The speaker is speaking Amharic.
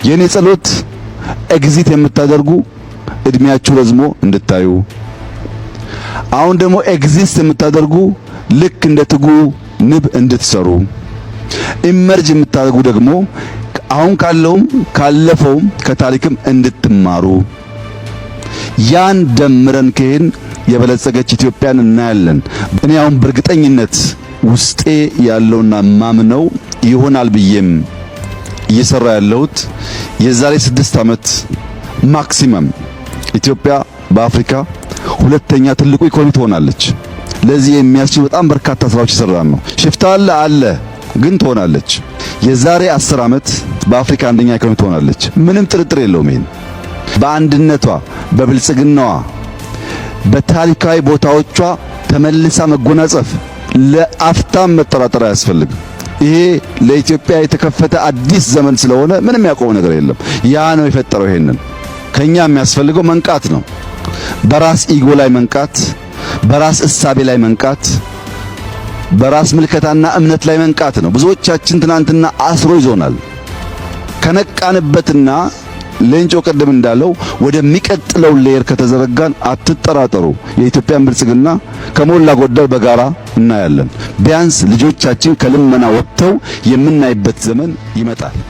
የኔ ጸሎት exit የምታደርጉ እድሜያችሁ ረዝሞ እንድታዩ፣ አሁን ደግሞ exist የምታደርጉ ልክ እንደ ትጉ ንብ እንድትሰሩ፣ emerge የምታደርጉ ደግሞ አሁን ካለውም ካለፈውም ከታሪክም እንድትማሩ፣ ያን ደምረን ከሄድን የበለጸገች ኢትዮጵያን እናያለን። እኔ አሁን በእርግጠኝነት ውስጤ ያለውና ማምነው ይሆናል ብዬም እየሰራ ያለሁት የዛሬ 6 ዓመት maximum ኢትዮጵያ በአፍሪካ ሁለተኛ ትልቁ ኢኮኖሚ ትሆናለች። ለዚህ የሚያስችሉ በጣም በርካታ ስራዎች እየሰራን ነው። ሽፍታ አለ አለ፣ ግን ትሆናለች። የዛሬ 10 ዓመት በአፍሪካ አንደኛ ኢኮኖሚ ትሆናለች። ምንም ጥርጥር የለውም። ይሄን በአንድነቷ፣ በብልጽግናዋ፣ በታሪካዊ ቦታዎቿ ተመልሳ መጎናጸፍ ለአፍታም መጠራጠር አያስፈልግም። ይሄ ለኢትዮጵያ የተከፈተ አዲስ ዘመን ስለሆነ ምንም ያቆመው ነገር የለም። ያ ነው የፈጠረው። ይሄንን ከኛ የሚያስፈልገው መንቃት ነው። በራስ ego ላይ መንቃት፣ በራስ እሳቤ ላይ መንቃት፣ በራስ ምልከታና እምነት ላይ መንቃት ነው። ብዙዎቻችን ትናንትና አስሮ ይዞናል። ከነቃንበትና ሌንጮ ቅድም እንዳለው ወደሚቀጥለው layer ከተዘረጋን አትጠራጠሩ፣ የኢትዮጵያን ብልጽግና ከሞላ ጎደል በጋራ እናያለን። ቢያንስ ልጆቻችን ከልመና ወጥተው የምናይበት ዘመን ይመጣል።